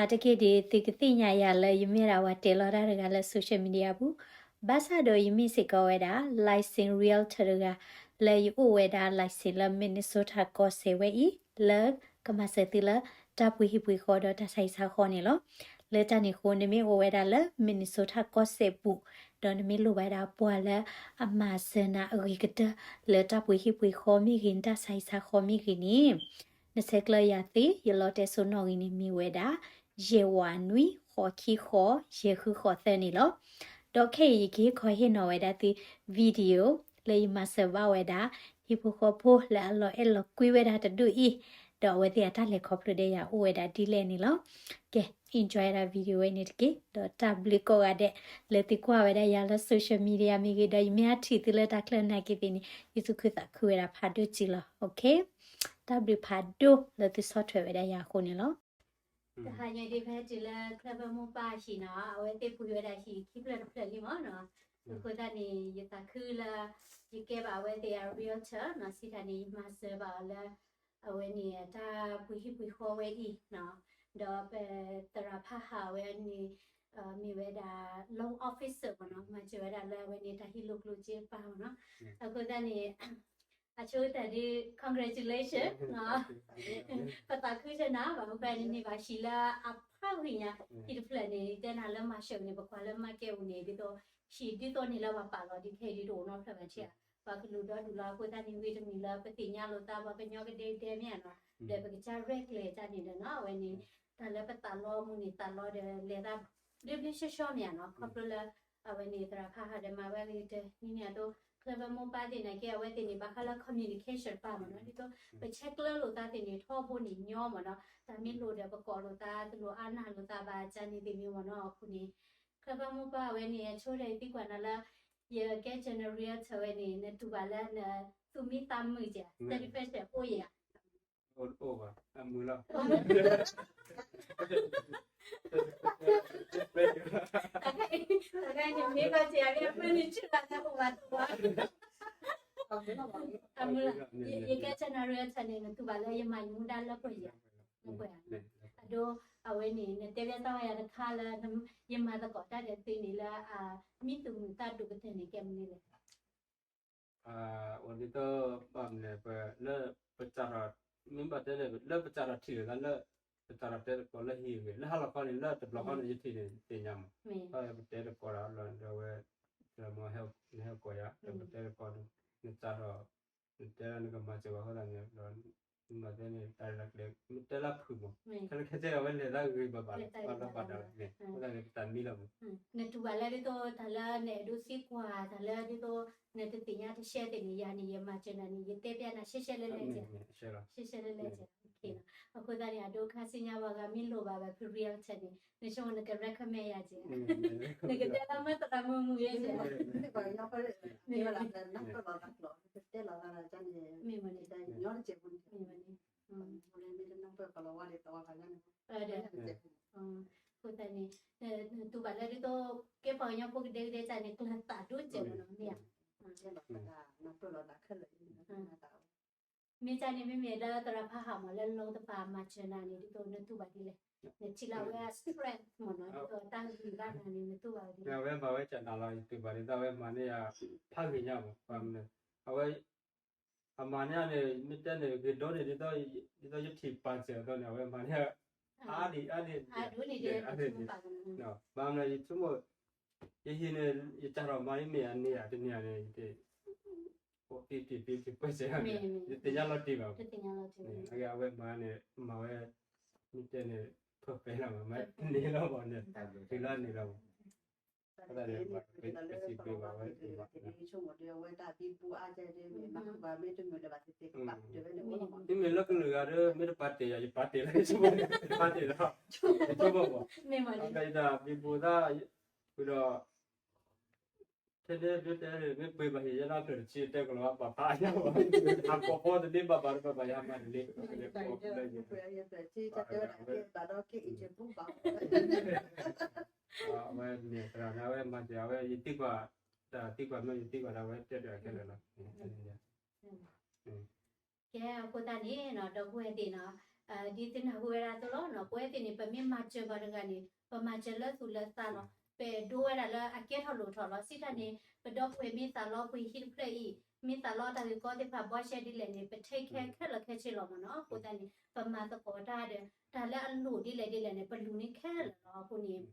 အတက့ၢ်ဒ်သုကသ့ၣ်ညါယၤလၢယမ့ၢ်ဒၣ်ပှၤတဲလီၤတၢ်တဂၤလၢ social media ပူၤ, ဘၣ်ဆၣ်ဒီးယမ့ၢ်စ့ၢ်ကီးဝဲဒၣ် licensed realtor တဂၤ လၢယအိၣ်ဝဲဒၣ် license လၢ Minnesota ကီၢ်စဲၣ်ဝဲအံၤ လၢကမၤစၢၤသုလၢတၢ်ပှ့ၤဟံၣ်ပှ့ၤဃီဒီးတၢ်ဆါဟံၣ်ဆါဃီန့ၣ်လီၤ. လၢတၢ်န့ၣ်အဃိ နမ့ၢ်အိၣ်ဝဲဒၣ်လၢ Minnesota ကီၢ်စဲၣ်ပူၤ ဒီးနမ့ၢ်လိၣ်ဘၣ်ဒၣ်ပှၤလၢအမၤစၢၤနၤအဂ့ၤကတၢၢ် လၢတၢ်ပှ့ၤဟံၣ်ပှ့ၤဃီမ့ၢ်ဂ့ၤ တၢ်ဆါဟံၣ်ဆါဃီမ့ၢ်ဂ့ၤန့ၣ် နဆဲးကျၢယၤသ့ ယလီတဲစိနီၣ်ဂံၢ်န့ၣ် မ့ၢ်ဝဲဒၣ် ယဲၢ်ဝးနွံ ဃိးခံဃိး ယဲၢ်ဃုဃိးသၢန့ၣ်လီၤ. ဒီးခဲအံၤယကဟ့ၣ်ခီဟ့ၣ်နီၤဝဲဒၣ်သု video လၢယမၤစၢၤဘၣ်ဝဲဒၣ် ဟံၣ်ဖိဃီဖိလၢအလီၤအဲၣ်လီၤကွံဝဲဒၣ်တဒူၣ်အံၤ, ဒီးအဝဲသ့ၣ်အတၢ်လဲၤခီဖျိဒီးယၤအိၣ်ဝဲဒၣ်ဒ်လဲၣ်န့ၣ်လီၤ. ကဲ enjoy ဒၣ် video ဝဲန့ၣ်တက့ၢ်. ဒီးတၢ်ဘျုးကိးဂၤဒဲး လၢသုကွၢ်ဝဲဒၣ်ယၤလၢ social media မ့ၢ်ဂ့ၤ ဒီးယမ့ၢ်အထံၣ်သုလၢတၢ်ချၢနာ်က့သ့ၣ်န့ၣ် ယသူၣ်ခုသးခုဝဲဒၣ်ဖးဒိၣ်က့လီၤ. တၢ်ဘျုးဖးဒိၣ်လၢသုဆီၣ်ထွဲဝဲဒၣ်ယၤအဃိန့ၣ်လီၤ. တဟါညါဒ်ဖဲတုၤလၢ Clever မိၢ်ပၢ်ဟံၣ်နီၤ အဝဲသ့ၣ်ပှ့ၤဝဲဒၣ်ဟံၣ်ခံဖျၢၣ်တဖျၢၣ်လံမ့ၢ်နီၤ. အဃိသတးန့ၣ် ယသးခုလၢ ယကဲဘၣ်အဝဲသ့ၣ်အ realtor နီၤ စံးတၢ်န့ၣ် ယမၤစၢၤဘၣ်အီၤလၢ အဝဲန့ၣ် တၢ်ပှ့ၤဟံၣ်ပှ့ၤဃီဝဲအံၤနီၤ. ဒီးပသရၣ်ဖးဟးဝဲန့ၣ် မ့ၢ်ဝဲဒၣ် loan officer မ့ၢ်နီၤ မၤစၢၤဝဲဒၣ်လၢအဝဲန့ၣ် တၢ်ဟ့ၣ်လိာ်ကျိၣ်စ့တပၤမ့ၢ်နီၤ. အဃိသတးန့ၣ် အဆိကတၢၢ်ဒ် congratulation နီၤ ပသးခုဆၢနၤ ဘၣ်မနုၤဃိန့ၣ်န့ၣ်ဘၣ်ဟံၣ်လၢအဖးဂ့ၤညါ ဟံၣ်တဖျၢၣ်န့ၣ် တဲနၤလၢ market န့ၣ် ပကွၢ်လၢ market ပူၤန့ၣ် ဒ်သိး ဟံၣ်ဒ်သိးန့ၣ်လၢပှၤပာ်လီၤဒ်ခဲအံၤဒ်တအိၣ်နီတဖျၢၣ်ဘၣ်ထံၣ်ဧါ. ပှၤကလုာ်ဒီဒူၣ်လီၤ အဃိသတးန့ၣ် ဝံၤတမံၤလၢပသ့ၣ်ညါလိာ်သး ပှၤကညီကဒဲကဒဲမ့ၢ်ဧါနီၤ ဒီးပကစၢ်ရဲၣ်ကျဲၤတၢ်န့ၣ်ဒီးနီၤ အဝဲန့ၣ် တၢ်လၢပသးလီမူန့ၣ် သးလီဒီးလဲၤသး ဘျ့ဘျ့ဆှီဆှီမ့ၢ်ဧါနီၤ ခီဖျိလၢ အဝဲန့ၣ် သရၣ်ဖးဟးဒီးမၤဝဲအဂ့ၤကတၢၢ် နံၤန့ၣ်အသိး Clever မိၢ်ပၢ်သ့ၣ်နာ်က့ အဝဲသ့ၣ်န့ၣ် ဘၣ်ဃးလၢ communication တပၤမ့ၢ်နီၤ ဒ်သိး ပဆဲးကျၢလိာ်သးသ့ၣ်န့ၣ် ထီဘိန့ၣ်ညီမ့ၢ်နီၤ တၢ်မ့ၢ်လိၣ်ဒီးပကိးလိာ်သး တလိၣ်အါနၢ်လိာ်သးဘၣ် ကန့ၣ်သ့ၣ်မ့ၢ်မ့ၢ်နီၤ အဃိန့ၣ် Clever မိၢ်ပၢ်အဝဲန့ၣ် အဆိဒီးယသံကွၢ်နၤလၢ ယကဲ generator ဝဲန့ၣ် နတူၢ်ဘၣ်လၢနသူၣ်မံသးမုာ်ဧါ satisfaction အိၣ်ဧါ အိၣ်ဘၣ် အမုာ်လီၤ တခါအံၤ တခါအံၤန့ၣ် မ့ၢ်ဘၣ်စ့ၢ်ကီး အမုာ်န့ၣ် ဆူၣ်လီၤလၢအိၣ်ဘၣ်တဝါ အမုာ်လီၤ ယကဲ generator န့ၣ် နတူၢ်ဘၣ်လၢယမၤယမူဒါလၢပှဲၤယၤ လၢပှဲၤယၤ အဒိ အဝဲန့ၣ် နတဲဘၣ်သးဝဲယၤတခါလၢ ယမၤသကိးတၢ်ဒီးသုန့ၣ်လၢ အမံသူၣ်မုာ်သးဒိၣ်ကတၢၢ်န့ၣ် ကဲမနုၤလဲၣ် အဝဲဒ်သိး ဘၣ်မနုၤ ပ လၢ ပစးထီၣ် မ့ၢ်ဘၣ်တဲန့ၣ် လၢပစးထီၣ်ထံၣ်လိာ်သးလၢ ပစးထီၣ်တဲသကိးလၢဟံၣ်ဂ့ၤ လၢဟါလီၤခီန့ၣ် လၢတဘျီဃီန့ၣ် ယထံၣ်န့ၣ် သ့ၣ်ညါမး ပတဲသကိးဒီးလီၤဒီးဝဲ ဒီးမ့ၢ်နဟဲကိးယၤ ဒီးပတဲသကိး နစးထီၣ် နတဲလၢနကမၤစၢၤဘၣ်အဃိသတးန့ၣ်ဒီး မၤတဲန့ၣ် တၢ်ရဲၣ်တၢ်ကျဲၤ မ့ၢ်တဲလၢဖုၣ်မး ခဲလၢာ်ခဲဆ့အဝဲလဲၤသးဂ့ၤဘၣ်ဘၣ်လီၤ ဘၣ်ဒီးဘၣ်ဒီးန့ၣ် အဃိသတးန့ၣ် ပတၢ်မံလီၤမး နတူၢ်ဘၣ်လၢဒ်သိးတၢ်လၢနအဲၣ်ဒိးသံကွၢ် တၢ်လၢဒ်သိး နတသ့ၣ်ညါတရှဲသ့ၣ်န့ၣ် ယၤန့ၣ် ယမၤစၢၤနၤန့ၣ် ယတဲပျးနၤရှဲရှဲလဲၣ်လဲၣ် ရှဲရှဲလဲၣ်လဲၣ် အဃိသတးန့ၣ် အဒိခါဆူညါပှၤဂၤမ့ၢ်လိၣ်ဘၣ်ဝဲ ဖု realtor န့ၣ် နဆိကမိၣ်နက recommend ယၤက့ၤ နကတဲလၢမ့ၢ်သရၣ်မုၢ်မုၢ်ယဲၢ်က့ၤ မ့ၢ်မ့ၢ်န့ၣ် အဃိသတးန့ၣ် နတူၢ်ဘၣ်လၢဒ်သိး ကဲပှၤကညီဖိကဒဲကဒဲတၢ်န့ၣ် ကျၢၤသးဒိၣ်စဲးမ့ၢ်နီၤ မ့ၢ်ဧါ မ့ၢ်တၢ်န့ၣ်မ့မ့ၢ်လၢသရၣ်ဖးဟးမးလၢ loan တပၤမၤစၢၤနၤန့ၣ် ဒ်သိးနတူၢ်ဘၣ်ဒ်လဲၣ် နထံၣ်လၢအဝဲအ strength မ့ၢ်နီၤ ဒ်သိးတၢ်ဂံၢ်ဘါနၤန့ၣ် နတူၢ်ဘၣ်ဝဲဒ်လဲၣ် အဝဲမၤဝဲကနၤလီၤ ယတူၢ်ဘၣ်ဒ်သိးအဝဲမၤန့ၢ်ယၤ ဖးဂ့ၤညါမး ဘၣ်မနုၤ အဝဲ အမၤန့ၢ်န့ၣ် မ့ၢ်တဲန့ၣ် ဂ့ၤဒိၣ်န့ၣ် ဒ်သိးယထံၣ်ပာ်စၢၤအသိးန့ၣ် အဝဲမၤန့ၢ် အါဒံးအါဒံး အါဒံး ဘၣ်မနုၤ ယဆိကမိၣ် ယဟံၣ်န့ၣ် ယစးထီၣ်မၤအံၤမ့ၢ်အန့ၢ်ဧါ တန့ၢ်ဧါန့ၣ် ယတ fifty fifty percent န့ၣ် ယသ့ၣ်ညါလီၤတံၢ်ဘၣ် အဝဲမၤန့ၣ် မၤဝဲ မ့ၢ်တဲန့ၣ် perfect လီၤ မၤန့ၢ်လီၤဘၣ်န့ၣ် တုၤလီၤန့ၣ်လီၤ မ့မ့ၢ်လၢကလုာ်ဂၤဒီး မ့ၢ်တပာ်တ့ၢ်ယၤ ယပာ်တ့ၢ်လီၤ ယဆိကမိၣ်ဘၣ် မ့ၢ်မ့ၢ်လၢဘံဘူသး ဃုာ်ဒီး ထဲန့ၣ် မ့ၢ်တဲ မ့ၢ်ပှ့ၤဘၣ်ဟ့ၣ်ယဲလၢဖျၢၣ်တဆံ တဲကလီၤဘၣ်ဖးအါညါဘၣ် အကိာ်ဖီတန့ၢ်ဘၣ်ဘၣ်တဘၣ်ဘၣ် ယဟးမၤတန့ၢ် အဝဲန့ၣ် သရၣ်န့ၣ် အဝဲမၤစၢၤ အဝဲ ယသံကွၢ် တၢ်သံကွၢ်မ့ၢ် ယသံကွၢ်ဒၣ်ဝဲ တဲတၢ်ခဲလၢာ်လီၤ ကဲအဃိသတးန့ၣ်နီၤ ဒီပုၢ်ဝဲၢ်သ့ၣ်နီၤ ဒ်သုနၢ်ဟူဝဲဒၣ်အသိးလီၤနီၤ, ပဝဲသ့ၣ်န့ၣ် ပမ့ၢ်မၤစၢၤပှၤတဂၤန့ၣ် ပမၤစၢၤလၢသူၣ်လၢသးလီၤ. ပအဲၣ်ဒိးဝဲဒၣ်လၢအကဲထီၣ်လိၣ်ထီၣ်လီၤ. စံးတၢ်န့ၣ် ပဒီပုၢ်ဝဲၢ်မ့ၢ်သးလီပှ့ၤဟံၣ်တဖျၢၣ်အံၤ, မ့ၢ်သးလီတၢ်ဂ့ၢ်ကီသ့ၣ်တဖၣ်ဘီရှဲဒ်လဲၣ်န့ၣ် ပ take care ခဲလၢာ်ခဲဆ့လီၤမ့ၢ်နီၤ. အဃိသတးန့ၣ် ပမၤသကိးတၢ်ဒီး တၢ်လၢအလိၣ်ဒ်လဲၣ်ဒ်လဲၣ်န့ၣ် ပလူၤန့ၢ်ခဲလၢာ်လီၤ.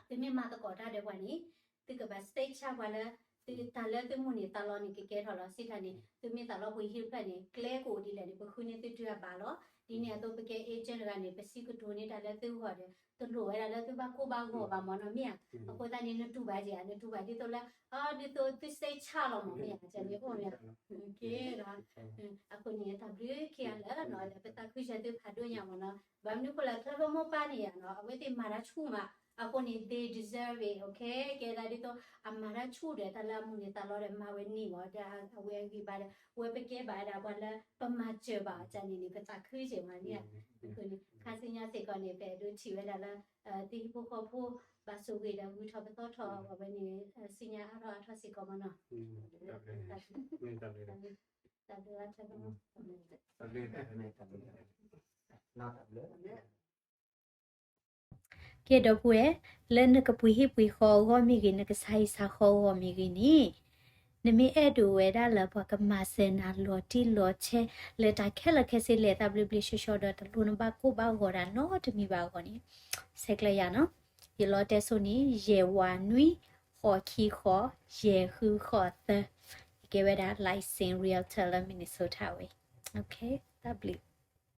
အဃိန့ၣ် သုမ့ၢ်မၤသကိးတၢ်ဒီးပှၤန့ၣ် သုကဘၣ် စိတ်ချ ပှၤလၢ တၢ်လၢသုမုၢ်န့ၢ်သးလီန့ၣ် ကကဲထီၣ်လီၤ. စံးတၢ်န့ၣ် သုမ့ၢ်သးလီပှ့ၤဟံၣ်တဖျၢၣ်န့ၣ် ကျဲကအိၣ်ဒ်လဲၣ်န့ၣ် ပဃုန့ၢ်သုတုၤအဘၣ်လီၤ. ဒ်န့ၣ်အသိး ပကဲ agent တဂၤန့ၣ် ပစံးကတိၤန့ၢ်တၢ်လၢသုဂီၢ်ဒီး တလိၣ်ဝဲဒၣ်လၢသုဘၣ်ကိၢ်ဘၣ်ဂီၤဘၣ်မ့ၢ်နီၤ မ့ၢ်ဧါ. အဃိသတးန့ၣ် နတူၢ်ဘၣ်ဧါ, နတူၢ်ဘၣ်ဒ်သိးလၢ ဒ်သိးသု စိတ်ချ လီၤမ့ၢ် မ့ၢ်ဧါ, ကဲန့ၣ်အိၣ်မ့ၢ် ကဲဒီး အဃိန့ၣ် တၢ်ဘျုးခံဂၤလၢာ်နီၤ လၢပသးခုစၢၤသုဖးဒိၣ်ညါမ့ၢ်နီၤ. ဘၣ်မနုၤအဃိလဲၣ် ဖျၢၣ်ဖိမိၢ်ပၢ်န့ၣ်ဧါနီၤ အဝဲသ့ၣ်မၤတၢ်ဆူၣ်မး, အဃိန့ၣ် they deserve it, okay. ကဲဒၣ်ဒ်သိး အမၤတၢ်ဆူၣ်ဒီး တၢ်လၢအမုၢ်န့ၢ်သးလီဒီး မၤဝဲန့ၢ်မး ဒီးအဝဲအဂံၢ်ဘါဒီး အဝဲပကဲဘၣ်ဝဲဒၣ်ပှၤလၢ ပမၤစၢၤဘၣ်အီၤန့ၣ်န့ၣ် ပသးခုစၢၤမးန့ၣ်. အဃိန့ၣ် ခါဆူညါစ့ၢ်ကီးန့ၣ် ပအဲၣ်ဒိးထံၣ်ဝဲဒၣ်လၢ သုဟံၣ်ဖိဃီဖိ ဘၣ်ဆိၣ်ဂ့ၤဒီးဂုၤထီၣ်ပသီထီၣ်အဝဲန့ၣ် ဆူညါအါထီၣ်အါထီၣ်စ့ၢ်ကီးမ့ၢ်နီၤ. တၢ်ဘျုး တၢ်ဘျုး ကဲဒီပုၢ်ဝဲၢ်, လၢနကပှ့ၤဟံၣ်ပှ့ၤဃီအဂီၢ်မ့ၢ်ဂ့ၤ, နကဆါဟံၣ်ဆါဃီအဂီၢ်မ့ၢ်ဂ့ၤန့ၣ်, နမ့ၢ်အဲၣ်ဒိးဝဲဒၣ်လၢပှၤကမၤစၢၤနၤလီၤတံၢ်လီၤဆဲး လၢတၢ်ခဲလၢာ်ခဲဆ့လဲၣ် သးဘျ့ဘျ့ဆှီဆှီဒီး တလိၣ်နဘၣ်ကိၢ်ဘၣ်ဂီၤဒၣ်နီတမံၤဘၣ်အဂီၢ်န့ၣ်, ဆဲးကျၢယၤနီၤ. ယလီတဲစိန့ၣ် ယဲၢ်ဝးနွံ ဃိးခံဃိး ယဲၢ်ဃုဃိးသၢ, ယကဲဝဲဒၣ် licensed realtor လၢ Minnesota ဝဲအံၤ. တၢ်ဘျုး